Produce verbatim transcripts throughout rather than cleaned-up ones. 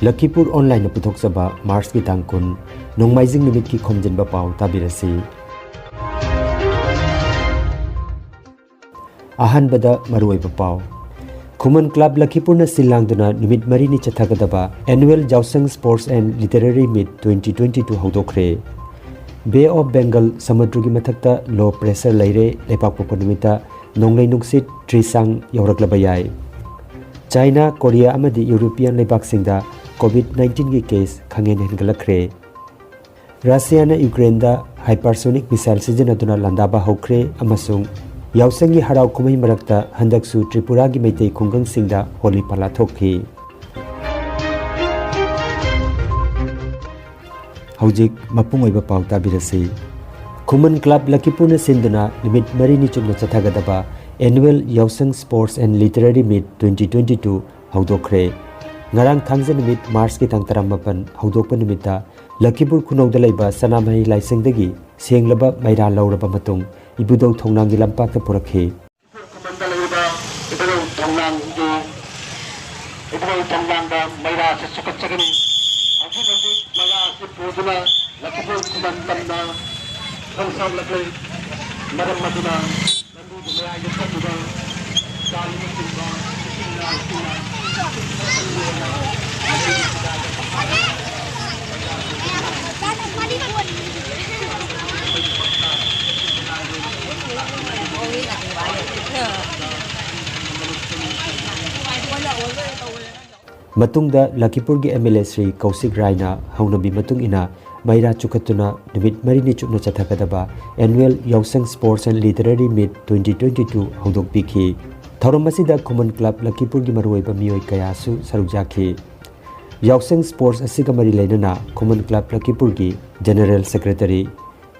ꯂꯈꯤꯄꯨꯔ ꯑꯣꯟꯂꯥꯏꯟꯅ ꯄꯨꯊꯣꯛꯆꯕ ꯃꯥꯔꯆꯀꯤ ꯇꯥꯡ ꯀꯨꯟ, ꯅꯣꯡꯃꯥꯏꯖꯤꯡ ꯅꯨꯃꯤꯠꯀꯤ ꯈꯣꯝꯖꯤꯟꯕ ꯄꯥꯎ ꯇꯥꯕꯤꯔꯁꯤ꯫ ꯑꯍꯥꯟꯕꯗ ꯃꯔꯨꯑꯣꯏꯕ ꯄꯥꯎ꯫ ꯈꯨꯃꯟ ꯀ꯭ꯂꯕ ꯂꯈꯤꯄꯨꯔꯅ ꯁꯤꯜ ꯂꯥꯡꯗꯨꯅ ꯅꯨꯃꯤꯠ ꯃꯔꯤꯅꯤ ꯆꯠꯊꯒꯗꯕ Annual Yaosang Sports and Literary Meet twenty twenty-two ꯍꯧꯗꯣꯛꯈ꯭ꯔꯦ꯫ ꯕꯦ ꯑꯣꯐ ꯕꯦꯡꯒꯜ ꯁꯃꯨꯗ꯭ꯔꯒꯤ ꯃꯊꯛꯇ ꯂꯣ ꯄ꯭ꯔꯦꯁꯔ ꯂꯩꯔꯦ, ꯂꯩꯕꯥꯛꯄꯣꯛꯄ ꯅꯨꯃꯤꯠꯇ ꯅꯣꯡꯂꯩ ꯅꯨꯡꯁꯤꯠ ꯇ꯭ꯔꯤꯁꯥꯡ ꯌꯧꯔꯛꯂꯕ ꯌꯥꯏ꯫ ꯆꯥꯏꯅꯥ, ꯀꯣꯔꯤꯌꯥ ꯑꯃꯗꯤ ꯌꯨꯔꯣꯄꯤꯌꯟ ꯂꯩꯕꯥꯛꯁꯤꯡꯗ COVID nineteenꯒꯤ ꯀꯦꯁ ꯈꯪꯍꯦꯟ ꯍꯦꯟꯒꯠꯂꯛꯈ꯭ꯔꯦ꯫ ꯔꯁꯤꯌꯥꯅ ꯌꯨꯀ꯭ꯔꯦꯟꯗ ꯍꯥꯏꯄꯔꯁꯣꯅꯤꯛ ꯃꯤꯁꯥꯏꯜ ꯁꯤꯖꯤꯟꯅꯗꯨꯅ ꯂꯥꯟꯗꯥꯕ ꯍꯧꯈ꯭ꯔꯦ ꯑꯃꯁꯨꯡ ꯌꯥꯎꯁꯪꯒꯤ ꯍꯔꯥꯎ ꯀꯨꯝꯍꯩ ꯃꯔꯛꯇ ꯍꯟꯗꯛꯁꯨ ꯇ꯭ꯔꯤꯄꯨꯔꯥꯒꯤ ꯃꯩꯇꯩ ꯈꯨꯡꯒꯪꯁꯤꯡꯗ ꯍꯣꯂꯤ ꯄꯥꯂꯥ ꯊꯣꯛꯈꯤ꯫ ꯍꯧꯖꯤꯛ ꯃꯄꯨꯡ ꯑꯣꯏꯕ ꯄꯥꯎ ꯇꯥꯕꯤꯔꯁꯤ꯫ ꯈꯨꯃꯟ ꯀ꯭ꯂꯕ ꯂꯈꯤꯄꯨꯔꯅ ꯁꯤꯟꯗꯨꯅ ꯅꯨꯃꯤꯠ ꯃꯔꯤꯅꯤ ꯆꯨꯞꯅ ꯆꯠꯊꯒꯗꯕ Annual Yaosang Sports and Literary Meet twenty twenty-two ꯍꯧꯗꯣꯛꯈ꯭ꯔꯦ꯫ ꯉꯔꯥꯡ ꯊꯥꯡꯖ ꯅꯨꯃꯤꯠ ꯃꯥꯔꯆꯀꯤ ꯇꯥꯡ ꯇꯔꯥꯃꯥꯄꯟ ꯍꯧꯗꯣꯛꯄ ꯅꯨꯃꯤꯠꯇ ꯂꯈꯤꯄꯨꯔ ꯈꯨꯅꯧꯗ ꯂꯩꯕ ꯁꯅꯥꯃꯍꯤ ꯂꯥꯏꯁꯪꯗꯒꯤ ꯁꯦꯡꯂꯕ ꯃꯩꯔꯥ ꯂꯧꯔꯕ ꯃꯇꯨꯡ ꯏꯕꯨꯙꯧ ꯊꯣꯡꯅꯥꯡꯒꯤ ꯂꯝꯄꯥꯛꯇ ꯄꯨꯔꯛꯈꯤ꯫ ꯈꯨꯃꯟꯗ ꯂꯩꯔꯤꯕ ꯏꯕꯨꯙꯧ ꯊꯣꯡꯅꯥꯡꯒꯤ, ꯏꯕꯨꯙꯧ ꯊꯣꯡꯅꯥꯡꯗ ꯃꯩꯔꯥꯁꯤ ꯆꯨꯈꯠꯆꯒꯅꯤ꯫ ꯍꯧꯖꯤꯛ ꯍꯧꯖꯤꯛ ꯃꯩꯔꯥꯁꯤ ꯄꯨꯗꯨꯅ ꯂꯈꯤꯄꯨꯔ ꯈꯨꯃꯟ ꯇꯝꯅ ꯈꯣꯡꯁꯥꯜꯂꯛꯂꯦ꯫ ꯃꯔꯝ ꯑꯗꯨꯅ ꯂꯝꯕꯤꯒꯤ ꯃꯌꯥꯏꯗ ꯆꯠꯂꯤꯕ ꯒꯥꯔꯤꯅꯆꯤꯡꯕ ꯏꯁꯤꯡꯅ, ꯏꯁꯤꯡꯅ ꯃꯇꯨꯡꯗ ꯂꯈꯤꯄꯨꯔꯒꯤ MLA ꯁ꯭ꯔꯤ ꯀꯧꯁꯤꯛ ꯔꯥꯏꯅ ꯍꯧꯅꯕꯤ ꯃꯇꯨꯡ ꯏꯟꯅ ꯃꯩꯔꯥ ꯆꯨꯈꯠꯇꯨꯅ ꯅꯨꯃꯤꯠ ꯃꯔꯤꯅꯤ ꯆꯨꯞꯅ ꯆꯠꯊꯒꯗꯕ Annual Yaosang Sports and Literary Meet twenty twenty-two ꯍꯧꯗꯣꯛꯄꯤꯈꯤ꯫ ꯊꯧꯔꯝ ꯑꯁꯤꯗ ꯈꯨꯃꯟ ꯀ꯭ꯂꯕ ꯂꯈꯤꯄꯨꯔꯒꯤ ꯃꯔꯨꯑꯣꯏꯕ ꯃꯤꯑꯣꯏ ꯀꯌꯥꯁꯨ ꯁꯔꯨꯛ ꯌꯥꯈꯤ꯫ ꯌꯥꯎꯁꯪ ꯁ꯭ꯄꯣꯔꯠꯁ ꯑꯁꯤꯒ ꯃꯔꯤ ꯂꯩꯅꯅ ꯈꯨꯃꯟ ꯀ꯭ꯂꯕ ꯂꯈꯤꯄꯨꯔꯒꯤ ꯖꯦꯅꯔꯦꯜ ꯁꯦꯀ꯭ꯔꯦꯇꯔꯤ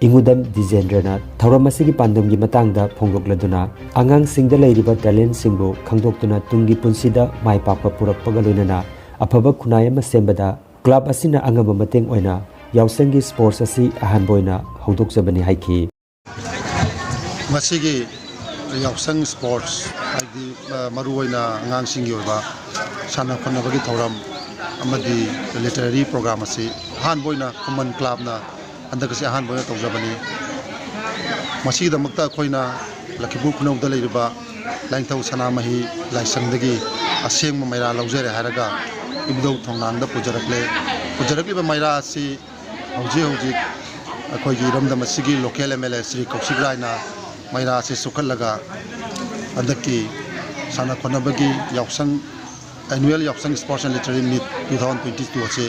ꯏꯉꯨꯗꯝ ꯗꯤꯖꯦꯟꯗ꯭ꯔꯅ ꯊꯧꯔꯝ ꯑꯁꯤꯒꯤ ꯄꯥꯟꯗꯝꯒꯤ ꯃꯇꯥꯡꯗ ꯐꯣꯡꯗꯣꯛꯂꯗꯨꯅ, ꯑꯉꯥꯡꯁꯤꯡꯗ ꯂꯩꯔꯤꯕ ꯇꯦꯂꯦꯟꯠꯁꯤꯡꯕꯨ ꯈꯪꯗꯣꯛꯇꯨꯅ ꯇꯨꯡꯒꯤ ꯄꯨꯟꯁꯤꯗ ꯃꯥꯏ ꯄꯥꯛꯄ ꯄꯨꯔꯛꯄꯒ ꯂꯣꯏꯅꯅ ꯑꯐꯕ ꯈꯨꯟꯅꯥꯏ ꯑꯃ ꯁꯦꯝꯕꯗ ꯀ꯭ꯂꯕ ꯑꯁꯤꯅ ꯑꯉꯝꯕ ꯃꯇꯦꯡ ꯑꯣꯏꯅ ꯌꯥꯎꯁꯪꯒꯤ ꯁ꯭ꯄꯣꯔꯠꯁ ꯑꯁꯤ ꯑꯍꯥꯟꯕ ꯑꯣꯏꯅ ꯍꯧꯗꯣꯛꯆꯕꯅꯤ ꯍꯥꯏꯈꯤ꯫ ꯃꯁꯤꯒꯤ ꯌꯥꯎꯁꯪ ꯁ꯭ꯄꯣꯔꯠꯁ, ꯍꯥꯏꯗꯤ, ꯑ, ꯃꯔꯨꯑꯣꯏꯅ ꯑꯉꯥꯡꯁꯤꯡꯒꯤ ꯑꯣꯏꯕ ꯁꯥꯟꯅ ꯈꯣꯠꯅꯕꯒꯤ ꯊꯧꯔꯝ, ꯑꯃꯗꯤ ꯂꯤꯇꯔꯦꯔꯤ ꯄ꯭ꯔꯣꯒ꯭ꯔꯥꯝ ꯑꯁꯤ ꯑꯍꯥꯟꯕ ꯑꯣꯏꯅ ꯈꯨꯃꯟ ꯀ꯭ꯂꯕꯅ ꯍꯟꯗꯛ ꯑꯁꯤ ꯑꯍꯥꯟꯕ ꯑꯣꯏꯅ ꯇꯧꯖꯕꯅꯤ꯫ ꯃꯁꯤꯒꯤꯗꯃꯛꯇ ꯑꯩꯈꯣꯏꯅ ꯂꯛꯈꯤꯄꯨꯔ ꯈꯨꯅꯧꯗ ꯂꯩꯔꯤꯕ ꯂꯥꯏꯅꯤꯡꯊꯧ ꯁꯅꯥꯃꯍꯤ ꯂꯥꯏꯁꯪꯗꯒꯤ ꯑꯁꯦꯡꯕ ꯃꯩꯔꯥ ꯂꯧꯖꯔꯦ ꯍꯥꯏꯔꯒ ꯏꯕꯨꯙꯧ ꯊꯣꯡꯅꯥꯡꯗ ꯄꯨꯖꯔꯛꯂꯦ꯫ ꯄꯨꯖꯔꯛꯂꯤꯕ ꯃꯩꯔꯥ ꯑꯁꯤ ꯍꯧꯖꯤꯛ ꯍꯧꯖꯤꯛ ꯑꯩꯈꯣꯏꯒꯤ ꯏꯔꯝꯗꯝ ꯑꯁꯤꯒꯤ local M L A Shri Kaushik ꯔꯥꯏꯅ ꯃꯩꯔꯥ ꯑꯁꯤ ꯆꯨꯞꯈꯠꯂꯒ ꯍꯟꯗꯛꯀꯤ ꯁꯥꯟꯅ ꯈꯣꯠꯅꯕꯒꯤ ꯌꯥꯎꯁꯪ, ꯑꯦꯅꯨꯋꯦꯜ ꯌꯥꯎꯁꯪ sports and literary meet two thousand twenty two ꯑꯁꯤ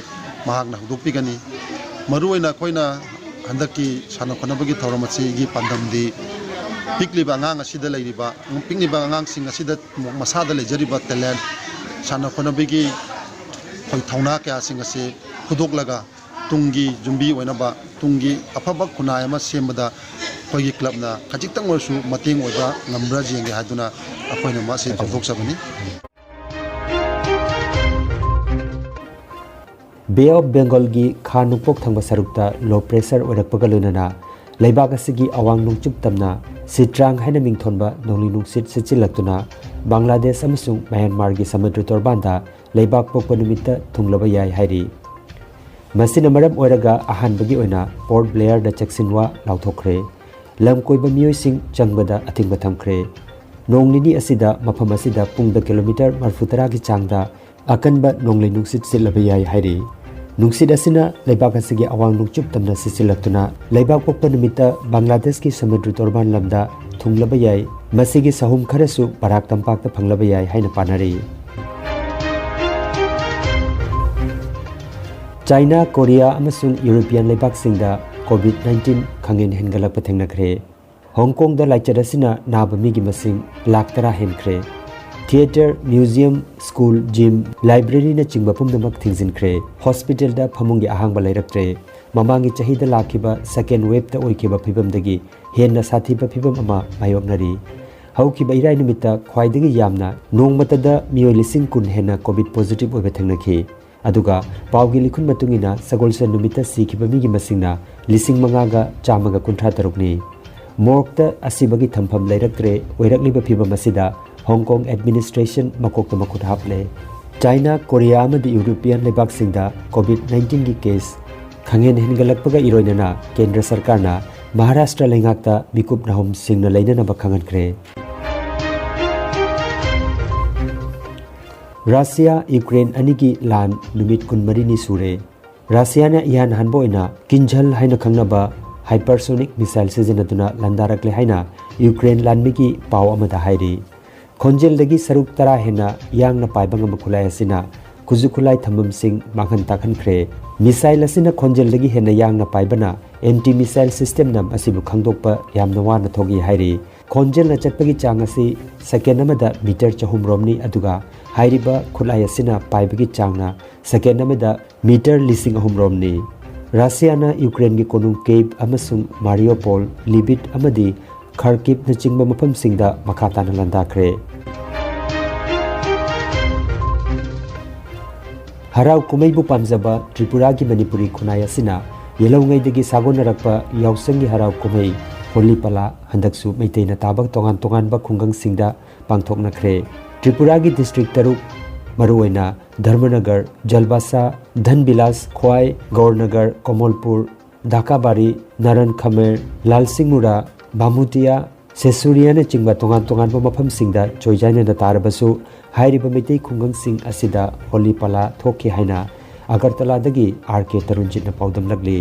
ꯃꯍꯥꯛꯅ ꯍꯧꯗꯣꯛꯄꯤꯒꯅꯤ꯫ ꯃꯔꯨꯑꯣꯏꯅ ꯑꯩꯈꯣꯏꯅ ꯍꯟꯗꯛꯀꯤ ꯁꯥꯟꯅ ꯈꯣꯠꯅꯕꯒꯤ ꯊꯧꯔꯝ ꯑꯁꯤꯒꯤ ꯄꯥꯟꯗꯝꯗꯤ ꯄꯤꯛꯂꯤꯕ ꯑꯉꯥꯡ ꯑꯁꯤꯗ ꯂꯩꯔꯤꯕ, ꯄꯤꯛꯂꯤꯕ ꯑꯉꯥꯡꯁꯤꯡ ꯑꯁꯤꯗ ꯃꯁꯥꯗ ꯂꯩꯖꯔꯤꯕ ꯇꯦꯂꯦꯟ, ꯁꯥꯟꯅ ꯈꯣꯠꯅꯕꯒꯤ ꯑꯩꯈꯣꯏ ꯊꯧꯅꯥ ꯀꯌꯥꯁꯤꯡ ꯑꯁꯤ ꯐꯨꯗꯣꯛꯂꯒ ꯇꯨꯡꯒꯤ ꯌꯨꯝꯕꯤ ꯑꯣꯏꯅꯕ, ꯇꯨꯡꯒꯤ ꯑꯐꯕ ꯈꯨꯟꯅꯥꯏ ꯑꯃ ꯁꯦꯝꯕꯗ ꯑꯩꯈꯣꯏꯒꯤ ꯀ꯭ꯂꯕꯅ ꯈꯖꯤꯛꯇꯪ ꯑꯣꯏꯔꯁꯨ ꯃꯇꯦꯡ ꯑꯣꯏꯕ ꯉꯝꯕ꯭ꯔꯥ ꯌꯦꯡꯒꯦ ꯍꯥꯏꯗꯨꯅ ꯑꯩꯈꯣꯏꯅ ꯃꯁꯤ ꯄꯥꯡꯊꯣꯛꯆꯕꯅꯤ꯫ ꯕꯦ ꯑꯣꯐ ꯕꯦꯡꯒꯣꯜꯒꯤ ꯈꯥ ꯅꯣꯡꯄꯣꯛ ꯊꯪꯕ ꯁꯔꯨꯛꯇ ꯂꯣ ꯄ꯭ꯔꯦꯁꯔ ꯑꯣꯏꯔꯛꯄꯒ ꯂꯣꯏꯅꯅ ꯂꯩꯕꯥꯛ ꯑꯁꯤꯒꯤ ꯑꯋꯥꯡ ꯅꯣꯡꯆꯨꯞ ꯇꯝꯅ ꯁꯤꯇ꯭ꯔꯥꯡ ꯍꯥꯏꯅ ꯃꯤꯡꯊꯣꯟꯕ ꯅꯣꯡꯂꯩ ꯅꯨꯡꯁꯤꯠ ꯁꯤꯠꯆꯤꯜꯂꯛꯇꯨꯅ ꯕꯪꯒ꯭ꯂꯥꯗꯦꯁ ꯑꯃꯁꯨꯡ ꯃ꯭ꯌꯥꯟꯃꯥꯔꯒꯤ ꯁꯃꯨꯗ꯭ꯔ ꯇꯣꯔꯕꯥꯟꯗ ꯂꯩꯕꯥꯛ ꯄꯣꯛꯄ ꯅꯨꯃꯤꯠꯇ ꯊꯨꯡꯂꯕ ꯌꯥꯏ ꯍꯥꯏꯔꯤ꯫ ꯃꯁꯤꯅ ꯃꯔꯝ ꯑꯣꯏꯔꯒ ꯑꯍꯥꯟꯕꯒꯤ ꯑꯣꯏꯅ ꯄꯣꯔꯠ ꯕ꯭ꯂꯦꯌꯔꯗ ꯆꯦꯛꯁꯤꯟꯋꯥ ꯂꯥꯎꯊꯣꯛꯈ꯭ꯔꯦ꯫ ꯂꯝ ꯀꯣꯏꯕ ꯃꯤꯑꯣꯏꯁꯤꯡ ꯆꯪꯕꯗ ꯑꯊꯤꯡꯕ ꯊꯝꯈ꯭ꯔꯦ꯫ ꯅꯣꯡ ꯅꯤꯅꯤ ꯑꯁꯤꯗ ꯃꯐꯝ ꯑꯁꯤꯗ ꯄꯨꯡꯗ ꯀꯤꯂꯣꯃꯤꯇꯔ ꯃꯔꯤꯐꯨꯇꯔꯥꯒꯤ ꯆꯥꯡꯗ ꯑꯀꯟꯕ ꯅꯣꯡꯂꯩ ꯅꯨꯡꯁꯤꯠ ꯁꯤꯠꯂꯕ ꯌꯥꯏ ꯍꯥꯏꯔꯤ꯫ ꯅꯨꯡꯁꯤꯠ ꯑꯁꯤꯅ ꯂꯩꯕꯥꯛ ꯑꯁꯤꯒꯤ ꯑꯋꯥꯡ ꯅꯣꯡꯆꯨꯞ ꯇꯝꯅ ꯁꯤꯠꯆꯤꯜꯂꯛꯇꯨꯅ ꯂꯩꯕꯥꯛ ꯄꯣꯛꯄ ꯅꯨꯃꯤꯠꯇ ꯕꯪꯒ꯭ꯂꯥꯗꯦꯁꯀꯤ ꯁꯃꯨꯗ꯭ꯔ ꯇꯣꯔꯕꯥꯟ ꯂꯝꯗ ꯊꯨꯡꯂꯕ ꯌꯥꯏ꯫ ꯃꯁꯤꯒꯤ ꯁꯍꯨꯝ ꯈꯔꯁꯨ ꯕꯔꯥꯛ ꯇꯝꯄꯥꯛꯇ ꯐꯪꯂꯕ ꯌꯥꯏ ꯍꯥꯏꯅ ꯄꯥꯅꯔꯤ꯫ ꯆꯥꯏꯅꯥ, ꯀꯣꯔꯤꯌꯥ ꯑꯃꯁꯨꯡ ꯌꯨꯔꯣꯄꯤꯌꯟ ꯂꯩꯕꯥꯛꯁꯤꯡꯗ ꯀꯣꯚꯤꯗ ꯅꯥꯏꯟꯇꯤꯟ ꯈꯪꯍꯦꯟ ꯍꯦꯟꯒꯠꯂꯛꯄ ꯊꯦꯡꯅꯈ꯭ꯔꯦ꯫ ꯍꯣꯡꯀꯣꯡꯗ ꯂꯥꯏꯆꯠ ꯑꯁꯤꯅ ꯅꯥꯕ ꯃꯤꯒꯤ ꯃꯁꯤꯡ ꯂꯥꯈ ꯇꯔꯥ ꯍꯦꯟꯈ꯭ꯔꯦ꯫ ꯊꯤꯌꯦꯇꯔ, ꯃ꯭ꯌꯨꯖꯤꯌꯝ, ꯁ꯭ꯀꯨꯜ, ꯖꯤꯝ, ꯂꯥꯏꯕ꯭ꯔꯦꯔꯤꯅꯆꯤꯡꯕ ꯄꯨꯝꯅꯃꯛ ꯊꯤꯡꯖꯤꯟꯈ꯭ꯔꯦ꯫ ꯍꯣꯁꯄꯤꯇꯥꯜꯗ ꯐꯃꯨꯡꯒꯤ ꯑꯍꯥꯡꯕ ꯂꯩꯔꯛꯇ꯭ꯔꯦ꯫ ꯃꯃꯥꯡꯒꯤ ꯆꯍꯤꯗ ꯂꯥꯛꯈꯤꯕ ꯁꯦꯀꯦꯟ ꯋꯦꯕꯇ ꯑꯣꯏꯈꯤꯕ ꯐꯤꯕꯝꯗꯒꯤ ꯍꯦꯟꯅ ꯁꯥꯊꯤꯕ ꯐꯤꯕꯝ ꯑꯃ ꯃꯥꯌꯣꯛꯅꯔꯤ꯫ ꯍꯧꯈꯤꯕ ꯏꯔꯥꯏ ꯅꯨꯃꯤꯠꯇ ꯈ꯭ꯋꯥꯏꯗꯒꯤ ꯌꯥꯝꯅ ꯅꯣꯡꯃꯇꯗ ꯃꯤꯑꯣꯏ ꯂꯤꯁꯤꯡ ꯀꯨꯟ ꯍꯦꯟꯅ ꯀꯣꯚꯤꯗ ꯄꯣꯖꯤꯇꯤꯚ ꯑꯣꯏꯕ ꯊꯦꯡꯅꯈꯤ꯫ ꯑꯗꯨꯒ ꯄꯥꯎꯒꯤ ꯂꯤꯈꯨꯟ ꯃꯇꯨꯡ ꯏꯟꯅ ꯁꯒꯣꯜꯁꯦꯟ ꯅꯨꯃꯤꯠꯇ ꯁꯤꯈꯤꯕ ꯃꯤꯒꯤ ꯃꯁꯤꯡꯅ ꯂꯤꯁꯤꯡ ꯃꯉꯥꯒ ꯆꯥꯝꯃꯒ ꯀꯨꯟꯊ꯭ꯔꯥ ꯇꯔꯨꯛꯅꯤ꯫ ꯃꯣꯔꯒꯇ ꯑꯁꯤꯕꯒꯤ ꯊꯝꯐꯝ ꯂꯩꯔꯛꯇ꯭ꯔꯦ꯫ ꯑꯣꯏꯔꯛꯂꯤꯕ ꯐꯤꯕꯝ ꯑꯁꯤꯗ ꯍꯣꯡꯀꯣꯡ ꯑꯦꯗꯃꯤꯅꯤꯁꯇ꯭ꯔꯦꯁꯟ ꯃꯀꯣꯛꯇ ꯃꯈꯨꯠ ꯍꯥꯞꯂꯦ꯫ ꯆꯥꯏꯅꯥ, ꯀꯣꯔꯤꯌꯥ ꯑꯃꯗꯤ ꯌꯨꯔꯣꯄꯤꯌꯟ ꯂꯩꯕꯥꯛꯁꯤꯡꯗ COVID nineteenꯒꯤ case ꯈꯪꯍꯦꯟ ꯍꯦꯟꯒꯠꯂꯛꯄꯒ ꯏꯔꯣꯏꯅꯅ ꯀꯦꯟꯗ꯭ꯔ ꯁꯔꯀꯥꯔꯅ ꯃꯍꯥꯔꯥꯁꯇ꯭ꯔ ꯂꯩꯉꯥꯛꯇ ꯃꯤꯀꯨꯞ ꯅꯥꯍꯨꯝ ꯁꯤꯡꯅ ꯂꯩꯅꯅꯕ ꯈꯪꯍꯟꯈ꯭ꯔꯦ꯫ ꯔꯁꯤꯌꯥ ꯌꯨꯀ꯭ꯔꯦꯟ ꯑꯅꯤꯒꯤ ꯂꯥꯟ ꯅꯨꯃꯤꯠ ꯀꯨꯟꯃꯔꯤꯅꯤ ꯁꯨꯔꯦ꯫ ꯔꯁꯤꯌꯥꯅ ꯏꯍꯥꯟ ꯍꯥꯟꯕ ꯑꯣꯏꯅ ꯀꯤꯟꯖꯜ ꯍꯥꯏꯅ ꯈꯪꯅꯕ hypersonic missile ꯁꯤꯖꯤꯟꯅꯗꯨꯅ ꯂꯥꯟꯗꯥꯔꯛꯂꯦ ꯍꯥꯏꯅ ꯌꯨꯀ꯭ꯔꯦꯟ ꯂꯥꯟꯃꯤꯒꯤ ꯄꯥꯎ ꯑꯃꯗ ꯍꯥꯏꯔꯤ꯫ ꯈꯣꯟꯖꯦꯜꯗꯒꯤ ꯁꯔꯨꯛ ꯇꯔꯥ ꯍꯦꯟꯅ ꯌꯥꯡꯅ ꯄꯥꯏꯕ ꯉꯝꯕ ꯈꯨꯠꯂꯥꯏ ꯑꯁꯤꯅ ꯈꯨꯠꯁꯨ ꯈꯨꯠꯂꯥꯏ ꯊꯝꯐꯝꯁꯤꯡ ꯃꯥꯡꯍꯟ ꯇꯥꯛꯍꯟꯈ꯭ꯔꯦ꯫ Missile ꯑꯁꯤꯅ ꯈꯣꯟꯖꯦꯜꯗꯒꯤ ꯍꯦꯟꯅ ꯌꯥꯡꯅ ꯄꯥꯏꯕꯅ anti missile systemꯅ ꯃꯁꯤꯕꯨ ꯈꯪꯗꯣꯛꯄ ꯌꯥꯝꯅ ꯋꯥꯅ ꯊꯣꯛꯏ ꯍꯥꯏꯔꯤ꯫ ꯈꯣꯟꯖꯦꯜꯅ ꯆꯠꯄꯒꯤ ꯆꯥꯡ ꯑꯁꯤ second ꯑꯃꯗ meter ꯆꯍꯨꯝ ꯔꯣꯝꯅꯤ, ꯑꯗꯨꯒ ꯍꯥꯏꯔꯤꯕ ꯈꯨꯠꯂꯥꯏ ꯑꯁꯤꯅ ꯄꯥꯏꯕꯒꯤ ꯆꯥꯡꯅ second ꯑꯃꯗ meter ꯂꯤꯁꯤꯡ ꯑꯍꯨꯝ ꯔꯣꯝꯅꯤ꯫ ꯔꯁꯤꯌꯥꯅ ꯌꯨꯀ꯭ꯔꯦꯟꯒꯤ ꯀꯣꯅꯨꯡ ꯀꯦꯕ ꯑꯃꯁꯨꯡ ꯃꯥꯔꯤꯌꯣꯄꯣꯜ, ꯂꯤꯕꯤꯠ ꯑꯃꯗꯤ ꯈꯥꯔꯀꯤꯕꯅꯆꯤꯡꯕ ꯃꯐꯝꯁꯤꯡꯗ ꯃꯈꯥ ꯇꯥꯅ ꯂꯥꯟꯗꯥꯈ꯭ꯔꯦ꯫ ꯍꯔꯥꯎ ꯀꯨꯝꯍꯩꯕꯨ ꯄꯥꯝꯖꯕ ꯇ꯭ꯔꯤꯄꯨꯔꯥꯒꯤ ꯃꯅꯤꯄꯨꯔꯤ ꯈꯨꯟꯅꯥꯏ ꯑꯁꯤꯅ ꯌꯦꯜꯍꯧꯉꯩꯗꯒꯤ ꯁꯥꯒꯣꯟꯅꯔꯛꯄ ꯌꯥꯎꯁꯪꯒꯤ ꯍꯔꯥꯎ ꯀꯨꯝꯍꯩ ꯍꯣꯂꯤ ꯄꯂꯥ ꯍꯟꯗꯛꯁꯨ ꯃꯩꯇꯩꯅ ꯇꯥꯕ ꯇꯣꯉꯥꯟ ꯇꯣꯉꯥꯟꯕ ꯈꯨꯡꯒꯪꯁꯤꯡꯗ ꯄꯥꯡꯊꯣꯛꯅꯈ꯭ꯔꯦ꯫ ꯇ꯭ꯔꯤꯄꯨꯔꯥꯒꯤ district ꯇꯔꯨꯛ, ꯃꯔꯨꯑꯣꯏꯅ ꯙꯔꯃꯅꯒꯔ, ꯖꯜꯕꯥꯁꯥ, ꯙꯟꯕꯤꯂꯥꯁ, ꯈ꯭ꯋꯥꯏ, ꯒꯧꯔꯅꯒꯔ, ꯀꯣꯃꯣꯜꯄꯨꯔ, ꯙꯥꯀꯥꯕꯥꯔꯤ, ꯅꯥꯔꯟ ꯈꯃꯦꯔ, ꯂꯥꯜꯁꯤꯡꯃꯨꯔꯥ, ꯚꯥꯃꯨꯇꯤꯌꯥ, ꯁꯦꯁꯨꯔꯤꯌꯥꯅꯆꯤꯡꯕ ꯇꯣꯉꯥꯟ ꯇꯣꯉꯥꯟꯕ ꯃꯐꯝꯁꯤꯡꯗ ꯆꯣꯏꯖꯥꯏꯅꯅ ꯇꯥꯔꯕꯁꯨ, ꯍꯥꯏꯔꯤꯕ ꯃꯩꯇꯩ ꯈꯨꯡꯒꯪꯁꯤꯡ ꯑꯁꯤꯗ ꯍꯣꯂꯤ ꯄꯂꯥ ꯊꯣꯛꯈꯤ ꯍꯥꯏꯅ ꯑꯒꯔꯇꯂꯥꯗꯒꯤ ꯑꯥꯔ ꯀꯦ ꯇꯔꯨꯟꯖꯤꯠꯅ ꯄꯥꯎꯗꯝꯂꯛꯂꯤ꯫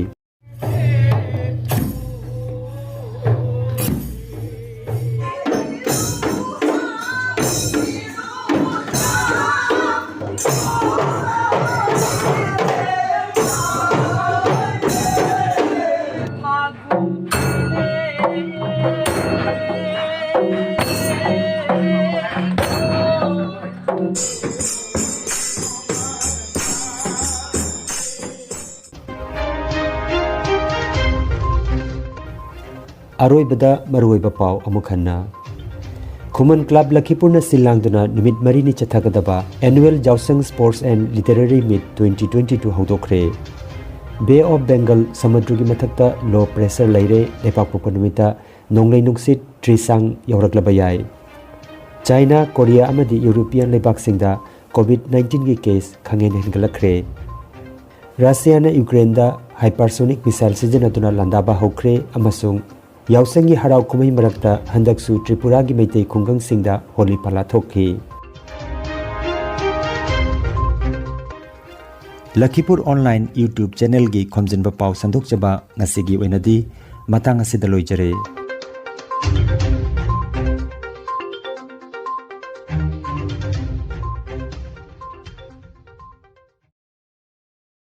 ꯑꯔꯣꯏꯕꯗ ꯃꯔꯨꯑꯣꯏꯕ ꯄꯥꯎ ꯑꯃꯨꯛ ꯍꯟꯅ꯫ ꯈꯨꯃꯟ ꯀ꯭ꯂꯕ ꯂꯈꯤꯄꯨꯔꯅ ꯁꯤꯜ ꯂꯥꯡꯗꯨꯅ ꯅꯨꯃꯤꯠ ꯃꯔꯤꯅꯤ ꯆꯠꯊꯒꯗꯕ Annual Jaosang Sports and Literary Meet twenty twenty two ꯍꯧꯗꯣꯛꯈ꯭ꯔꯦ꯫ Bay of Bengal ꯁꯃꯨꯗ꯭ꯔꯒꯤ ꯃꯊꯛꯇ low pressure ꯂꯩꯔꯦ, ꯂꯩꯕꯥꯛꯄꯣꯛꯄ ꯅꯨꯃꯤꯠꯇ ꯅꯣꯡꯂꯩ ꯅꯨꯡꯁꯤꯠ ꯇ꯭ꯔꯤꯁꯥꯡ ꯌꯧꯔꯛꯂꯕ ꯌꯥꯏ꯫ ꯆꯥꯏꯅꯥ, ꯀꯣꯔꯤꯌꯥ ꯑꯃꯗꯤ ꯌꯨꯔꯣꯄꯤꯌꯟ ꯂꯩꯕꯥꯛꯁꯤꯡꯗ ꯀꯣꯚꯤꯗ ꯅꯥꯏꯟꯇꯤꯟꯒꯤ ꯀꯦꯁ ꯈꯪꯍꯦꯟ ꯍꯦꯟꯒꯠꯂꯛꯈ꯭ꯔꯦ꯫ ꯔꯁꯤꯌꯥꯅ ꯌꯨꯀ꯭ꯔꯦꯟꯗ ꯍꯥꯏꯄꯔꯁꯣꯅꯤꯛ ꯃꯤꯁꯥꯏꯜ ꯁꯤꯖꯤꯟꯅꯗꯨꯅ ꯂꯥꯟꯗꯥꯕ ꯍꯧꯈ꯭ꯔꯦ ꯑꯃꯁꯨꯡ ꯌꯥꯎꯁꯪꯒꯤ ꯍꯔꯥꯎ ꯀꯨꯝꯍꯩ ꯃꯔꯛꯇ ꯍꯟꯗꯛꯁꯨ ꯇ꯭ꯔꯤꯄꯨꯔꯥꯒꯤ ꯃꯩꯇꯩ ꯈꯨꯡꯒꯪꯁꯤꯡꯗ ꯍꯣꯂꯤ ꯄꯥꯂꯥ ꯊꯣꯛꯈꯤ꯫ ꯂꯈꯤꯄꯨꯔ ꯑꯣꯟꯂꯥꯏꯟ YouTube ꯆꯦꯅꯦꯜꯒꯤ ꯈꯣꯝꯖꯤꯟꯕ ꯄꯥꯎ ꯁꯟꯗꯣꯛꯆꯕ ꯉꯁꯤꯒꯤ ꯑꯣꯏꯅꯗꯤ ꯃꯇꯥꯡ ꯑꯁꯤꯗ ꯂꯣꯏꯖꯔꯦ꯫